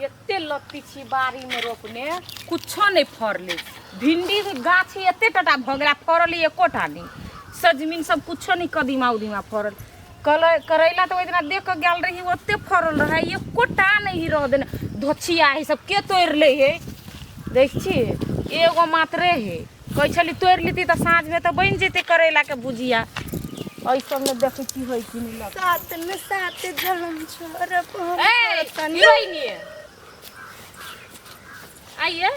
एते लत्ती छी बाड़ीमे रोपने, कुछो नहि फड़लै। भिंडीके गाछ एते टाटा भऽ गेल आ फड़ल एकोटा नहि। सजमनि सब कुछो नहि, कदीमा उदीमा फड़ल। करैला तऽ ओहि दिना देख कऽ गेल रही, ओते फड़ल रहै, एकोटा नहि रह देने। धोछिया है सब के तोड़ि लै है, देख छी एगो मात्रे है। कहै छली तोड़ि लेती तऽ साँझमे तऽ बनि जेतै करैलाके भुजिया। एहि सबमे देखै की होइ कि नहि। सात में सात जन्म छोड़ब हम। ए, तनी हीरोइनी आइए,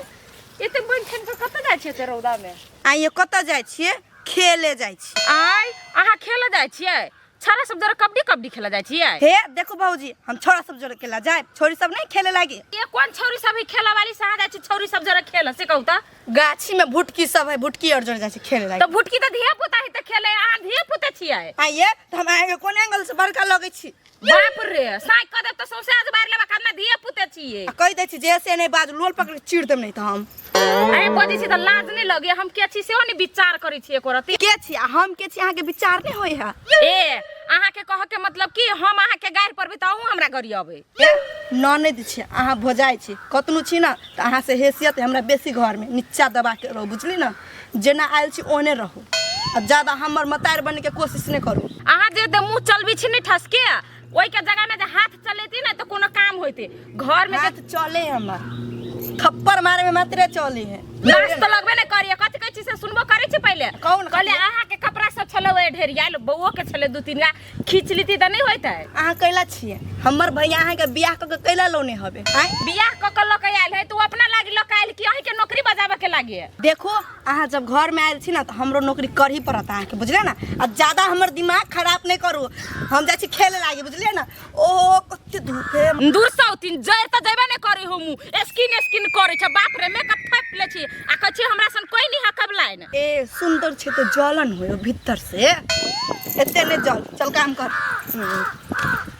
एते बनि ठानि कऽ कतऽ जाइ छियै एते रौदामे? आइए, कतऽ जाइ छियै? खेले जाइ छियै। आइ अहाँ खेलऽ जाइ छियै? छौड़ा सब जरा कबड्डी कबड्डी खेलऽ जाइ छियै? हे देखू भौजी, हम छोड़ा सब जोड़े खेला जाए, छोरी सब नहीं खेले लागी। ये कोन छौरी सब है खेला वाली से अहाँ जाइ छी छौरी सब जरा खेल से कहू तऽ? गाछी में भुटकी सब है, भुटकी और जोड़े जाइ छी खेले लागी। तऽ भुटकी तऽ धिया पुता है तऽ खेले, अहाँ धिया पुता छियै। आइए तऽ हम अहाँके कोन एंगल से बड़का लगै छी? बाप रे, साइक कऽ देब तऽ सौंसे आज बाहर लेबा खाना। धिया पुते छियै। आ कहि दै छी जे से नहि बाजू, लोल पकड़ के चीर देब नहीं तऽ हम। अरे बजै छी तऽ लाज नहि लगैया? हम के छी सेहो नहि विचार करै छी एको रत्ती। के छी आ हम के छी, अहाँके विचार नहि होइ है? ए, अहाँके कहऽ के मतलब कि हम अहाँके गारि पड़बै तऽ अहूँ हमरा गरियबै? ए, ननैद छी अहाँ, भोजाइ छी, कतनो छी ने तऽ अहाँ से हैसियत हमरा बेसी। घरमे नीचा दबा के रहू, बुझली ने? जेना आयल छी ओहने रहू आ ज्यादा हमर मतार बनके कोशिश नहि करू। अहाँ जे मुँह चलबै छी ने ठसके, ओहिके जगहमे जे हाथ चलेती ने तऽ कोनो काम होइते घरमे। हाथ चले हमर, थप्पड़ मारे में मात्रे चले है। लाज तऽ लगबे नहि करिए। कथी कहै छी से सुनबो करै छी पहिले? कहू ने। कहलियै अहाँके कपड़ा सब छलै ओहि ढेरियाल, बौओ के छलै दू तीन गा, खींच लीती तऽ नहि होइतै? अहाँ कैला छियै? हमर भैया अहाँके बियाह कऽ के कैला लौने हबे आँय? बियाह कऽ के लऽ के आयल है तऽ ओ अपना लागी लऽ के आयल कि अहींके नौकरी बजाबऽ के लागी? देखो, अहाँ जब घर में आयल छी ने तऽ हमरो नौकरी करही पड़त अहाँके, बुझलियै ने? आ ज्यादा हमर दिमाग खराब नहि करू, हम जाइ छी खेले लागी, बुझलियै ने? ओहो, कते धूप है। दूर सौतीन, जरि तऽ जेबे नहि करै हमहूँ। स्किन स्किन करै छै, बाप रे, मेकअप थोपि लै छी आ कहै छी हमरा सन कोइ नहि हकब लाइन। ए, सुंदर छै तऽ जलन होय भीतर से, एते नहि जल। चल काम कर।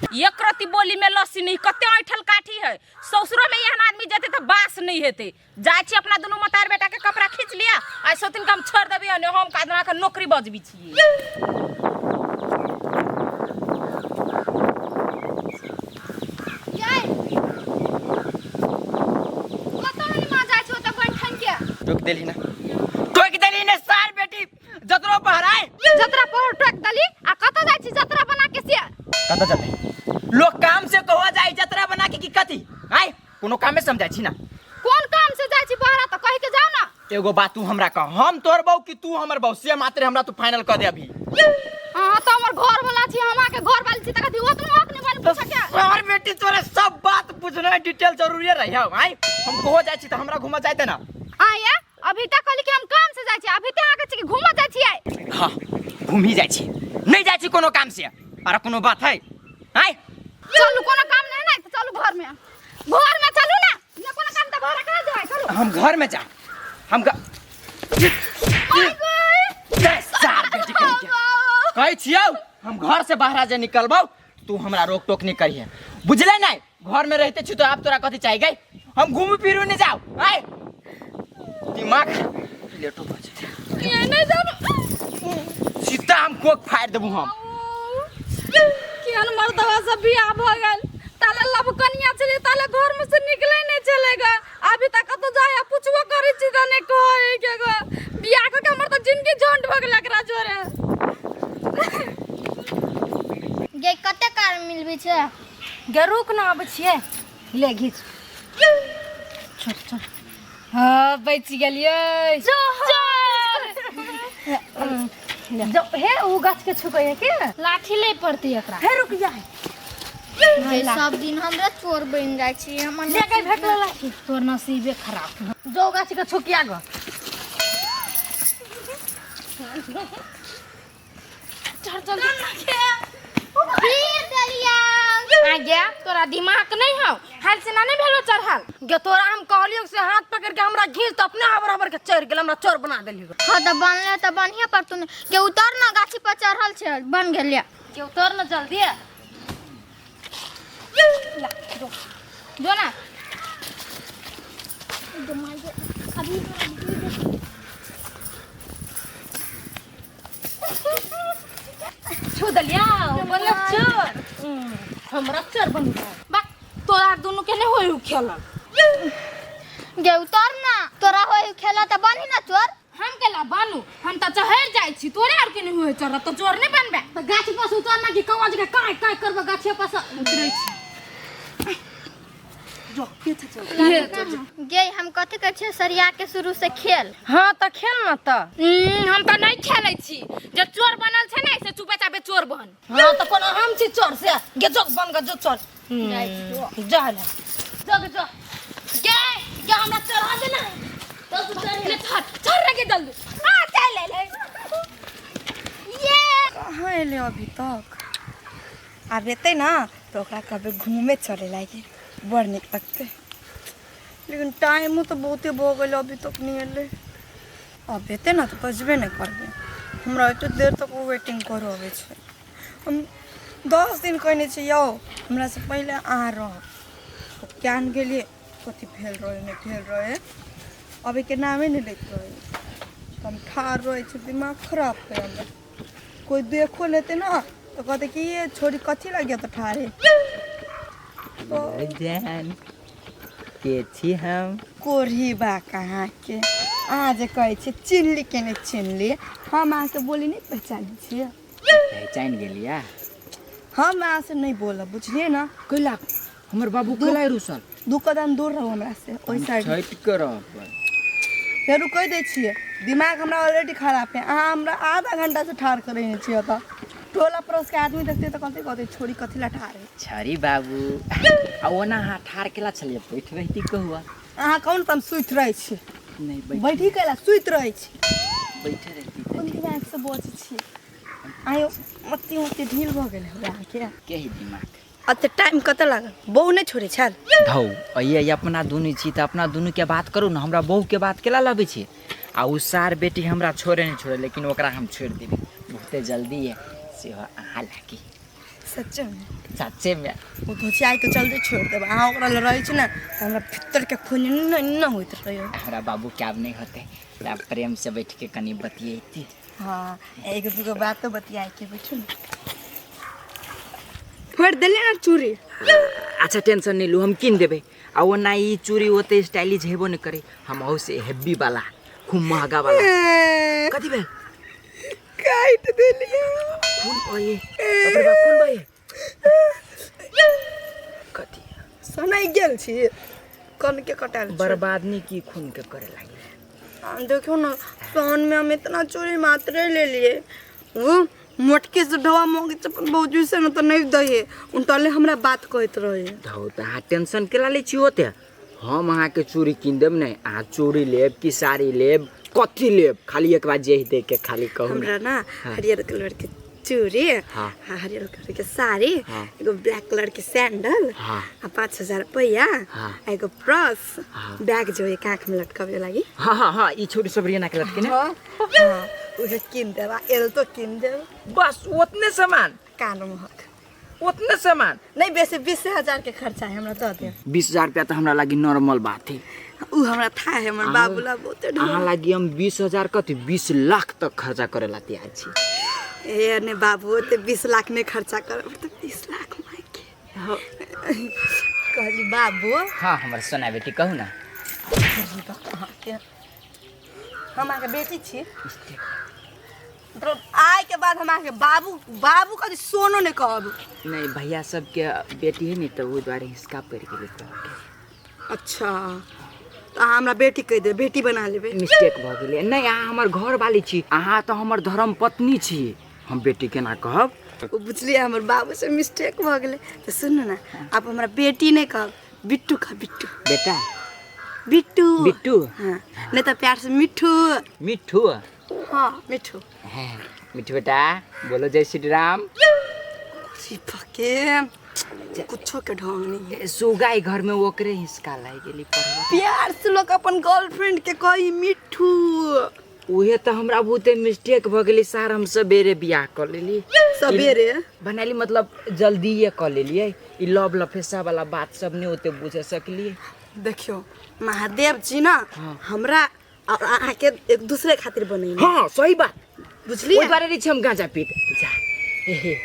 एक रत्ती बोली में लस्सी नहीं, कते ऐठल काठी है। ससुरो में एहन आदमी जेतै तऽ बास नहीं हेतै। जाइ छी अपना दुनू मतार बेटा के कपड़ा खींच लिया आ सौतीन के हम छोड़ देबै, ने हम कादना के नौकरी बजबी छियै। जाय कतऽ हनी माँ जाइ छौ तऽ बनि ठानि के? टोक देली ना, टोक देली ने सार बेटी, जतरो पहराय। जतरा पहर टोक देली आ कतऽ जाइ छी जतरा बना के से? कतऽ जतै लोग काम से कहो जाई जतरा बना के की कथी आय? कोनो कामे समझाइ छी ना। कोन काम से जाइ छी बहरा तऽ कहि के जाउ ना। एगो बात तू हमरा कह, हम तोर बहू कि तू हमर बहू, से मात्र हमरा तू फाइनल कर दे अभी। अहाँ तऽ हमर घर वाला छी, हम अहाँके घर वाली छी, तऽ कथी ओतनो हक नहि बन पूछऽ के? तोहर बेटी, तोरे सब बात पूछना डिटेल जरूरी रही हौ। आय, हम कहो जाइ छी तऽ हमरा घूमऽ जाइते ना? आया, अभी तक कहली कि हम काम से जाइ छी, अभी तक अहाँके छी कि घूमऽ जाइ छियै। हाँ, घूम ही जाइ छी, नहीं जाइ छी कोनो काम से। अरे कोनो बात है आय? चलू, कोनो काम नहीं ने तऽ चलू घर में, घर में चलू ना। ने कोनो काम तऽ घर कहाँ जेबै? चलू। हम घर में जा हम सार बेटी कहीं के कहै छियौ, हम घर से बाहर जे निकलबौ तू हमरा रोक टोक नहीं करिहे, बुझले नहीं? घर में रहते छी तो आप तोरा कथी चाहिए गई? हम घूम फिरू नहीं जाओ आय, दिमाग लेटो बजे। ये नहीं जानो। सीधा हम कोक फाड़ देबू हम। केहन मर्दवा सब बियाह भऽ गेल, ताले लब कनिया छलै ताले घर में से निकले नहीं चलेगा। अभी तक कतौ जाय आ पुछबो करै छी तऽ नहि कहै के गो। बियाह कऽ के हमर तऽ जिंदगी झंड भऽ गेल एकरा जोरे। गे, कते कार मिलबै छै? गे रुक न, आबै छियै। ले घीच, चल चल। हाँ, बचि गेलियै। जो हे ओ गाछ के छुकै है के? लाठी ले पड़तै एकरा। हे रुक जा। गे, सब दिन हमरे चोर बनि जाइ छी, हमर ले गई, भेटल लाठी। तोर नसीबे खराब। जो गाछ के छुकिया गो। चल चल। फिर देलिया। आ गया, तोरा दिमाग नहीं हौ? हाल से ना नहीं भेलो चढ़ल। गे तोरा हम कहलियो से हाथ पकड़ के हमरा घींच त अपने हबर हबर के चढ़ गेल, हमरा चोर बना देली। हाँ तऽ बनले तऽ बढ़िया पर तू के उतर ना, गाछी पर चढ़ल छै, बन गेलिया। के उतर न जल्दी। ला जो जो ना। अभी छू दलिया, बनल चोर, हमरा चोर बन। बा, तोर तोरा दुनू के नहीं होई खेलल। गे उतर ना, तोरा होई खेला त बनी ना चोर। हम केला बनू? हम त चहर जाइ छी, तोरे आर के नहीं होई चढ़ त चोर नहीं बनबे। त गाछ पर से उतर ना कि कौआ जका काय काय करबे गाछे पर से उतरै छी। जो के छै चल। गे हम कथी कहै छियै, सरिया के शुरू से खेल। हाँ तऽ खेल न तऽ। हम तऽ नहीं खेलै छी, जे चोर बनल छै ने से चुपे चापे चोर बन। हाँ तऽ कोनो हम छी चोर से? गे जो बन गे, जो चोर जा ले, जो गे जो। गे गे हमरा चढ़ा दे ना। तो तू चढ़ ले, चढ़ चढ़ रे गे जल्दी आ चल ले ले। ये कहाँ एलै अभी तक? आब एतै ना तऽ ओकरा कहबै घूमे चले लागी, बड़ नीक लगतै। लेकिन टाइमो तऽ बहुते भऽ गेलै, अभी तक नहि एलै। आब एतै ने तऽ बजबे नहि करबै। हमरा एते देर तक ओ वेटिंग करऽ अबै छै। हम 10 दिन कहने छी यौ, हमरासँ पहिले अहाँ रहब। ज्ञान गेलियै कथी भेल रहै नहि भेल रहै, अबैके नामे नहि लैत रहै। तऽ हम ठाढ़ रहै छी, दिमाग खराब है हमरा। कोइ देखो लेतै ने तऽ कहतै कि ये छोरी कथी लगे तऽ ठाढ़े। तो जान के छी हम? कोढ़ी बा कहाँके? अहाँ जे कहै छियै चिन्हली के नहि चिन्हली, हम अहाँके बोली नहि पहचानै छियै। पहचान गेलिया? हम अहाँसँ नहि बोलब, बुझलियै ने? कैला हमर बाबू कैला रुसल? दू कदम दूर रहू हमरा से, ओहि साइड। छठि करब। फेर कहि दै छियै, दिमाग हमरा ऑलरेडी खराब है। अहाँ हमरा आधा घंटा से ठाढ़ करै छियै। ओतऽ टोला पड़ोस के आदमी देखते तऽ कहते कहते छोरी कथी ला ठाढ़ है। छरी बाबू, आ ओना अहाँ ठाढ़ केला छलियै? बैठ रहिती कहुआ। अहाँ कहू ने तऽ हम सुति रहै छी। नहि बैठ। बैठी कैला सुति रहै छी? बैठे रहिती तऽ कोन ठीक। दिमाग से बजै छी आयो? मत्ती मत्ती ढील भऽ गेल हमरा अहाँके। के ही दिमाग? अच्छा, टाइम कतऽ लागल? बहू नहि छोड़ै छल। धौ, अइए अपना दुनू छी तऽ अपना दुनूके बात करू ने, हमरा बहूके बात केला लबै छी? आ ओ सार बेटी हमरा छोड़े नहि छोड़े, लेकिन ओकरा हम छोड़ि देबै बहुते जल्दी है, सेहो अहाँ लागी। सच्चे में? सच्चे में। ओ धोचियाके चलते छोड़ि देब। अहाँ ओकरा लग रहै छी ने तऽ हमरा भीतरके खून एना एना होइत रहैए। हमरा बाबूके आब नहि होतै, आब प्रेम से बैठ के कनि बतियेती। हाँ, एगो दूगो बात तो बतियाके बैठू ने। फोड़ि देलियै ने चूड़ी? अच्छा, टेंशन नहीं लू, हम कीन देबै। आ ओना ई चूड़ी ओते स्टाइलिश हेबो नहि करे, हम अहू से हेवी वाला, खूब महंगा वाला। कथी भेल? काटि देलियै। खून बहे? बाप रे बाप, खून बहे? कथी? सनाइ गेल छी, कनके कटायल छै। बर्बाद नहीं की खून के करे लागी? आ, देखियौ ने, सावन में हम इतना चूड़ी मात्रे ले लिए। वो मोटकी से ढवा मोगी से अपन भौजी से ने तऽ नहि दै, उनटले हमरा बात कहैत रहे। धौ, तऽ अहाँ टेंशन केला लै छी ओते? हम अहाँके चूड़ी कीन देब ने। अहाँ चूड़ी लेब कि साड़ी लेब, कथी लेब? खाली एक बार जे देख के खाली कहू ने। हमरा ना हरियर कलर के चूड़ी, हाँ, हरियर कलर के साड़ी, एगो ब्लैक कलर के सैंडल, आ 5,000 रुपया, आ एगो पर्स, बैग जो एक आँख में लटकावे लागी। हाँ हाँ हाँ, ई छोटी सब रियाना के लटके ने। हाँ हाँ, उहे कीन देब। आ एल तो कीन देब। बस ओतने सामान? कान महक। ओतने सामान? नहीं बेसी, 20,000 के खर्चा है, हमरा दऽ देब। 20,000 रुपया तऽ हमरा लागी नॉर्मल बात है। उ हमरा था है, हमर बाबू ला बहुते ढोल। अहाँ लागी हम 20,000 कथी, 20 लाख तक खर्चा करे ला तैयार छी। ए ने बाबू, ओते 20 लाख नहीं खर्चा करब तऽ 20 लाख माइके कहली बाबू। हाँ हमर सोना बेटी, कहू ना। अहाँके हम अहाँके बेटी छी, मतलब आइ के बाद हम अहाँके बाबू बाबू कभी सोनो नहीं कहब। नहीं, भैया सबके बेटी है ने, तऽ ओहि दुआरे हिसका पड़ि गेलै कहके। अच्छा, तऽ अहाँ हमरा बेटी कहि देबै, बेटी बना लेबै? मिस्टेक भऽ गेलै। नहि, अहाँ हमर घरवाली छी, अहाँ तऽ हमर धर्म पत्नी छी, हम बेटी केना कहब? ओ बुझलियै, हमर बाबू से मिस्टेक भऽ गेलै। तऽ सुनू ने, आब हमरा बेटी नहि कहब, बिट्टू कह, बिट्टू। बेटा? बिट्टू। बिट्टू। हाँ, नहीं तऽ प्यार से मिट्ठू। मिट्ठू। हाँ, मिट्ठू। हाँ, मिट्ठू बेटा, बोलो जय श्री राम। के कुछो के ढंग नहीं है। सुगा ई घर में ओकरे हिसका लागि गेली पढ़वा। प्यार से लोग अपन गर्लफ्रेंड के कही मिट्ठू। उहे तऽ हमरा बहुते मिस्टेक भऽ गेलै सार, हम सबेरे बियाह कऽ लेली। सबेरे? बनाली, मतलब जल्दिए कऽ लेलियै। ई लव लफेसा वाला बात सब नहि ओते बुझे सकलियै। देखियो, महादेव जी ना हमरा और अहाँके एक दूसरे खातिर बनैले। हाँ, सही बात। बुझलियै? ओहि दुआरे रहै छी हम गाँजा पीत जा, हे हे,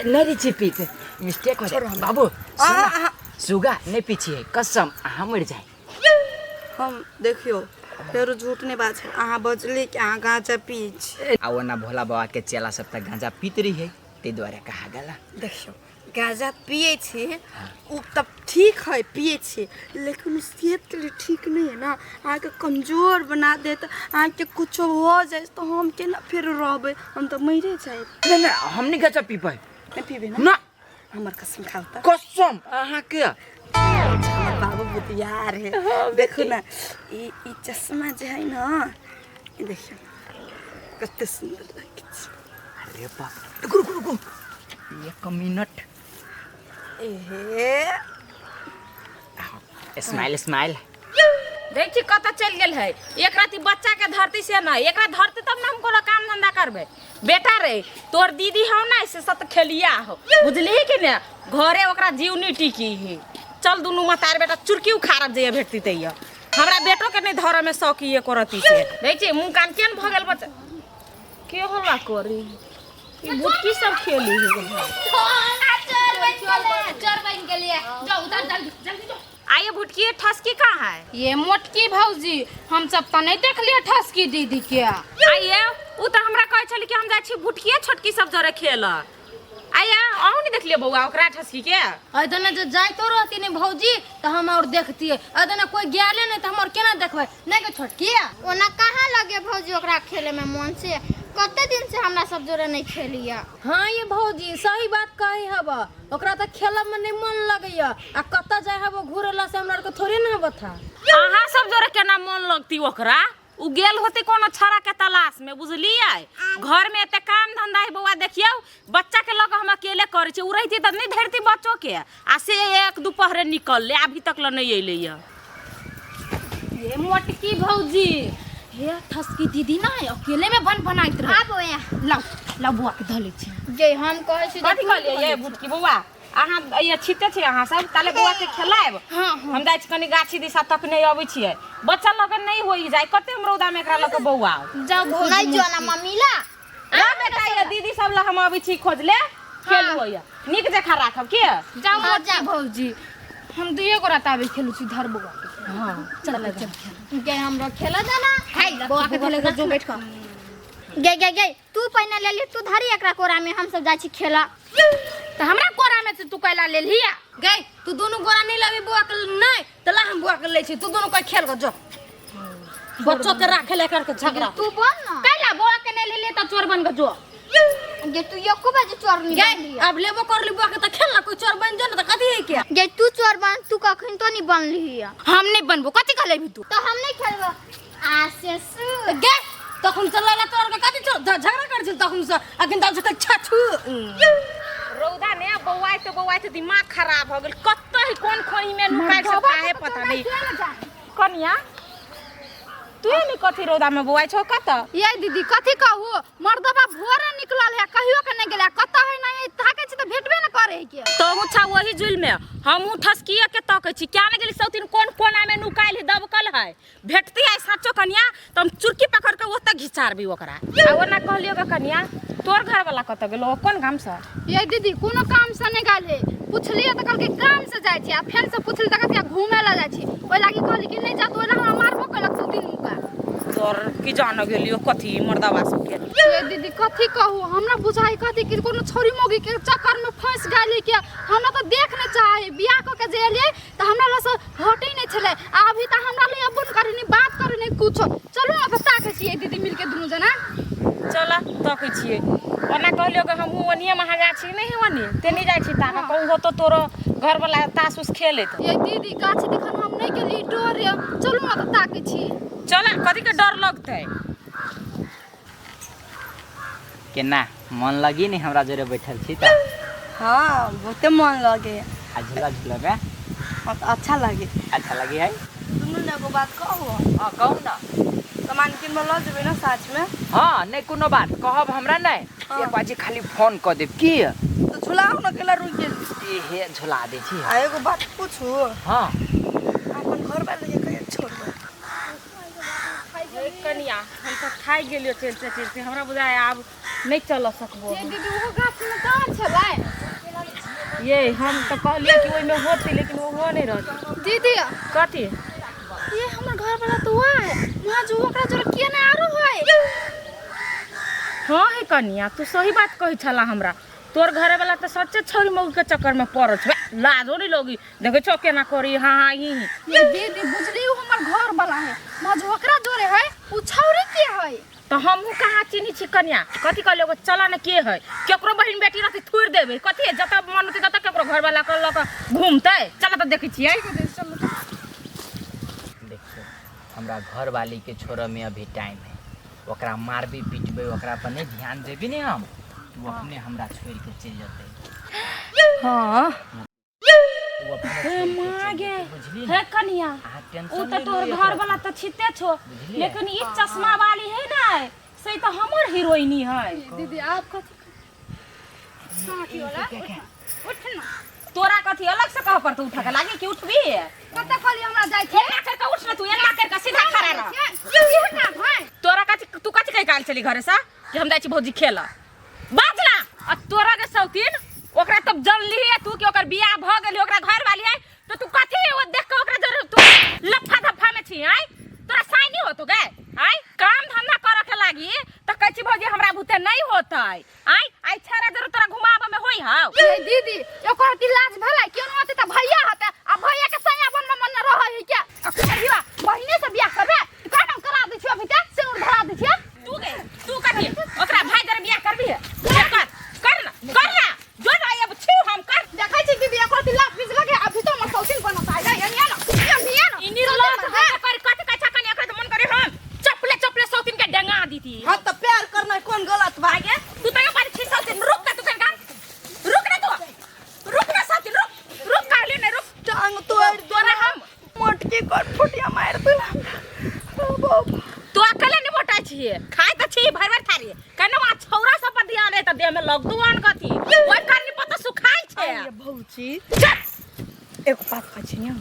नहि रहै छी पीत, मिस्टेक हो जाए बाबू। अहाँ अहाँ सुगा नहीं पीछे कसम अहाँ मर जाए। हम देखियो फेरो झूठ नहीं बाजल, अहाँ बजली कि अहाँ गांजा पियै छी। आ ओना भोला बाबा के चेला सब तक गांजा पीत रही है, ताहि दुआरे कहा गेला। देखियो गांजा पियै छी उ तब ठीक है पियै छी, लेकिन उ सेहत के लिए ठीक नहीं है ना, अहाँके कमजोर बना देत, अहाँके कुछो हो जाए तो हम केना फेर रहबै, हम तऽ मरिए जायब। नहीं नहीं हम नहीं गांजा पीबै। नहीं पीबै ना? ना। हमर कसम खाउ तऽ। कसम अहाँके। हमर बाबू बुधियार है। देखू ना ई ई चश्मा जे है ना, ई देखियौ कते सुन्दर लगै छै। अरे बाप, रुकू रुकू रुकू एक मिनट। एहे स्माइल स्माइल। देख छी कतऽ चलि गेल है, एक राति बच्चा के धरती से ना, एकरा धरती तब ना हम कोनो काम धंधा करबै। बेटा रे तोर दीदी हौ ना से सत खेलिया हो, बुझलिही कि ने, घरे ओकरा जीव नहीं टिकी है। चल दुनू मतार बेटा चुरकी उखाड़ब जइया भेटती तैया, हमरा बेटो के नहीं धरऽ में शौक एको रति से। देख छी मुँह कान केहन भऽ गेल बच्चा के होला करी ई भुटकी सब खेली है। चोर बन गेलियै, जाओ उतार जल्दी जल्दी जाओ। आइए भुटकी ठसकी कहाँ है? ये मोटकी भौजी हम सब तो नहीं देख लिए ठसकी दीदी के। आइए उ तो हमरा कहै छली कि हम जाइ छी भुटकिए छोटकी सब जरे खेल। आइए अहूँ नहीं देखलिए बौआ ओकरा ठसकी के? अदना जे जाइतो रहती नहीं भौजी तो हम और देखतिए, अदना कोई गेले नहीं तो हम और केना देखबै नहीं के छोटकी। ओना कहाँ लगे भौजी ओकरा खेले में मन से, कते दिन से हमरा सब जोरे नहीं खेलिया। हाँ ये भौजी सही बात कही हब, ओकरा तो खेलब में नहीं मन लगैया, आ कतऽ जाय हब घुरेला से हमरा के थोड़े ना हब था। अहाँ सब जोरे केना मन लगती ओकरा, उ गेल होती कोनो छड़ा के तलाश में, बुझलियै? घर में एते काम धंधा है बौआ, देखियौ बच्चा के लग हम अकेले करै छी, उ रहिती तऽ नहीं धरती बच्चो के, आ से एक दुपहरे निकलले अभी तक ल नहीं अयलै ये। ये मोटकी भौजी हे ठसकी दीदी ना अकेले में बन बनाइत रहे। आबो यहाँ। लाओ लाओ बौआ के धऽ लै छी। जे हम कहै छी कथी कहलियै ये भुटकी बौआ, अहाँ ये छिते छी अहाँ सब ताले बौआ के खेलायब। हम जाइ छी कनी गाछी दिशा तक नहीं अबै छियै, बच्चा लग नहीं होई जाय, कते हम रौदा में एकरा लग के बौआ। जाओ भौजी नहीं जो ना मम्मी ला। रा बेटा ये दीदी सब ला हम अबै छी खोजले, खेलू होइया नीक जकाँ राखब के। जाओ मोटकी भौजी हम दुइये गोरा ताबे खेलू छी, धर बौआ के। हां चल चल खेल। गे हमरा खेला देना। हाय बौआ के धले जो बैठ क। गे गे गे तू पहिने ले ली, तू धरी एकरा कोरा में, हम सब जाइ छी खेला। त हमरा कोरा में से तू कैला ले लिया? गई तू दोनों गोरा नहीं लाबी बौआ के नहीं त ला हम बौआ के लै छी, तू दोनों कोई खेल ग जो। बच्चों के राखे ले करके झगड़ा। तू बोल ना। कैला बौआ के नहीं ले ले त चोर बन ग जो। गे तू एको बजे चोर नहीं गई बनली। अब लेबो कर ली बौआ के त खेल ना, कोई चोर बन जो ना त कथी है के? गे तू चोर बन, तू कखन तो नहीं बनली हिया। हम नहीं बनबो, कथी कहले तू? तो हम नहीं खेलबो। आसे सु गे तखन से लला तोर के कथी चोर झगड़ा कर छिल तखन से अखन तब से छछु। रौदा ने बौआइते बौआइते दिमाग खराब हो गेल, कत्तो ही कोन खोही में नुकाइ से काहे पता नहीं। कनिया तू नहीं कथी रौदा में बौआइ छौ कत? ये दीदी कथी कहू, मर्दबा भोरे निकलल है कहियो के नहीं गेला, कत है नहीं ताके छी त भेटबे न करे के। तोहू छा वही जुल में, हमहू ठसकिए के तकै छी, क्या ने गेली सौतीन कोन कोना में नुकाइल है दबकल है, भेटती है साचो कनिया त हम चुरकी पकड़ के ओतऽ घिचारबी ओकरा। आ ओना कहलियो गे कनिया तोर घर वाला कतऽ गेलो, कोन गाम से? ये दीदी कोनो काम से नहीं गेल है, पुछलिए त कहलकै काम से जाइ छी, आ फेन से पुछली त कहलकै घूमे ला जाइ छी, ओइ लागी कहली कि नहीं जा, तो ओइ ला हमरा मारबो केलक दू दिन मुका। तोर की जान गेलियो कथी मर्दवा सब के। ये दीदी कथी कहू, हमरा बुझाई कथी कि कोनो छोरी मोगी के चक्कर में फंस गेली के, हमरा त देख नहीं चाहे, बियाह क के जे एलियै त हमरा लग से हटै नहीं छलै, आ अभी त हमरा ले अबो न करे नहीं बात करे नहीं कुछो। चलू ना त ताकै छियै दीदी मिलके दुनू जना। चल तकै छियै। ओना कहलियो कि हमहूँ ओनिये महगा छी नहीं ओनिये ते नहीं जाइ छी ताका, कहूँ होतो तोरो घर वाला तास उस खेलैत। ये दीदी गाछ दिखन हम नहीं गेली डर ये, चलू ना त ताकै छी। चल कथी के डर लगतै? केना मन लगी नहीं हमरा जोरे बैठल छी त? हाँ बहुते मन लगे। आ झूला झूलबे? हाँ, तो अच्छा लगे। अच्छा लगी है? सुनू ना एगो बात कहू? हाँ कहू ना। सामान किनबो लऽ जेबै ना साँझ में? हाँ नहीं कोनो बात कहब हमरा नहीं, हाँ। एक बाजी खाली फोन कऽ देब की? तो झुलाउ ना केला रुकि गेल। एहे झुला दै छी। आ एगो बात पूछू? हाँ। अपन घर वाला के कहिया छोड़बै? कनिया हम तऽ थाकि गेलियो चलिते चलिते, हमरा बुझाइ आब नहीं चल सकबो। ये दीदी ओहो गाछ में कहाँ छलै? ये हम तऽ कहलियै कि ओहिमे होतै, लेकिन ओहो नहि रहतै। दीदी। कथी? ये हमर घर वाला तो वहाँ है, वहाँ जो ओकरा जोरे के ना आरो है। हाँ हे कनिया, तू सही बात कहै छला हमरा। तोर घरे वाला तऽ सच्चे छौरी मौगी के चक्कर में पड़ल छौ। लाजो नहीं लगी, देखै छौ केना करी। हाँ हाँ ही ही। ये दीदी बुझली, उ हमर घर वाला है, वहाँ जो ओकरा जोरे है उ छौरी के है? तऽ हमहूँ कहाँ चिन्है छी कनिया। कथी कहलियै, एगो चला ने के है, केकरो बहिन बेटी रहतै थोड़ि देबै। कथी है, जतऽ मन होतै ततऽ केकरो घरवाला के लऽ कऽ घूमतै। चल तऽ देखै छियै। देखियौ, हमरा घरवाली के छोड़ऽ में अभी टाइम है। ओकरा मारबी पीटबै, ओकरा पर नहीं ध्यान देबी ने हम, तो अपने हमरा छोड़ के चलि जेतै। हाँ। ओ अपने हे छोड़ि के माँ चलि गे। जेतै, बुझली हे ने? कनिया, अहाँ उ टेंशन तऽ नहि तोहर लिअ घर एकरा। वाला तऽ छिते छो, बुझलियै? लेकिन ई चश्मा वाली है ना, से तऽ हमर हीरोइनी है। दीदी, आप कथी उठ ना। तोरा कथी अलग से कह पड़तौ उठा के लागे कि उठबी? कतऽ कहली हमरा जाइ छै? एना कर के उठ ना तू, एना कर के सीधा खड़ा रह। ये काम है। तोरा कथी, तू कथी कहि काल चली घरे से कि हम जाइ छी भौजी खेल? बाज ना। आ तोरा के सौतीन ओकरा तब जानली है तू कि ओकर बियाह भ गेली, ओकरा घर वाली है, तो तू कथी ओ देख के ओकरा जरूर तू लफा धफा में छी? आय तोरा साइनी होतो गे? आय काम धंधा करे के लागी त कहै छी भौजी हमरा भूते नहीं होतै। आय आय छेरा जरूर तोरा घुमाबे में होई हाउ। ये दीदी, एकर अति लाज भेलै? केनो होतै त भैया होतै, आ भैया के सैया बनमे मन न रहै है के। आ कहिया बहिने से बियाह करबे त का नाम करा दै छियो? अभी ते सिंदूर धरा दै छियो। तू गे, तू कथी ओकरा भाई जरे बियाह करबी है? कर, कर ना, कर ना, जो ना अब छी हम कर। देखै छी दीदी, एकर अति लाज बीज लगे। अभी तो हमर सौतीन बनत आइ जाय एनिया न, एनिया न। ई निर्लज है कर कथी कथा कने। एकरा त मन करे हम चपले चपले सौतीन के डंगा दीती। हाँ तऽ प्यार करना कोन गलत बा? आगे तू त पर छी सौतीन, रुक ना तू कनका, रुक ना तू, रुक ना सौतीन, रुक रुक कहली ने रुक। टांग तोड़। तोरा हम मोटकी कर फुटिया मारि देला हमरा। तू अकेले नहीं मोटाइ छियै, खाइ त छी भरि भरि थारी। कने वहाँ छौरा सब पर ध्यान रहे त देह में लगदू आन कथी ओइ करनी पर त सुखाइ छै। अरे भौजी, चल। एगो बात कहै छी ने,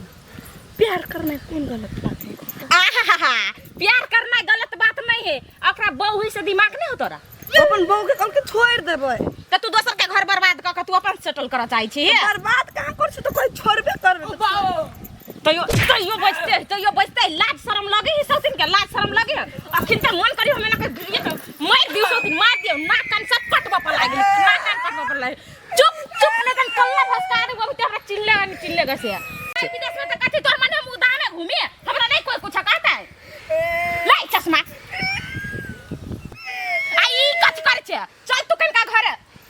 प्यार करना कोन गलत बात है? आहाहा, प्यार करना गलत बात नहीं है। ओकरा बहू से दिमाग नहीं हो तोरा? अपन बहू के कहलकै छोड़ि देबै। त तू दोसर के घर बर्बाद क के तू अपन सेटल करऽ चाहै छी? बर्बाद कहाँ कर छी? तऽ कोई छोड़बे करबे तऽ। तैयो तैयो बचते, तैयो बचते। लाज शरम लगे है सौतीन के? लाज शरम लगे है? अखिन त मन करी हमें ना के गिरिए के मार दियो सौतीन, मार दियो। नाक कान सब कटबा पर लागि, नाक कान कटबा पर लागि। चुप चुप, लेकिन कल्ला भसका दे बहुत। हमरा चिल्ले नहीं चिल्ले गसे आई विदेश में त कथी तोर मने हम उदामे घूमी, हमरा नहीं कोई कुछ कहता है। लाई चश्मा। आई ई कथी करै छै? चल तू कनका घर,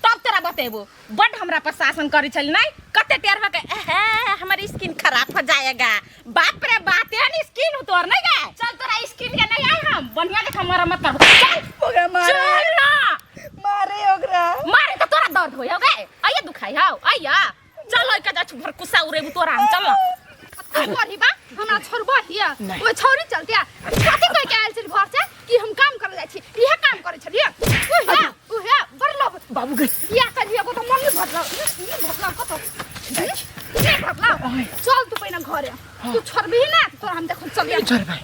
तब तोरा बतेबो। बड हमरा पर शासन करै छली नहीं? कते टेर के एहे हमर स्किन खराब हो जाएगा। बाप रे बाप, एहन स्किन हो तोर नहीं गए। चल, तोरा स्किन के नहीं आई हम बढ़िया देख मरम्मत करबो। चल। ओकरा मारे। चल ना। मारे ओकरा। मारे त तोरा दर्द होय हो गए, आइया दुखाई हौ आइया। चल ओइ के जा भर कुसा उरेबु तोरा हम। चल ना। करही बा हमरा छोड़बा हिया ओइ छौरी चलते। कथी कह के आयल छी घर से कि हम काम करे जाइ छी? इहे काम करे छलियै। उहे उहे बड़ लोभ। बाबू गे। बियाह करिए को त मन नहीं भरल, नहीं भरल, कतो नहीं भरल। चल तू पहिना घरे, तू छोड़बही ना तोरा हम देखो। चल। चल भाई।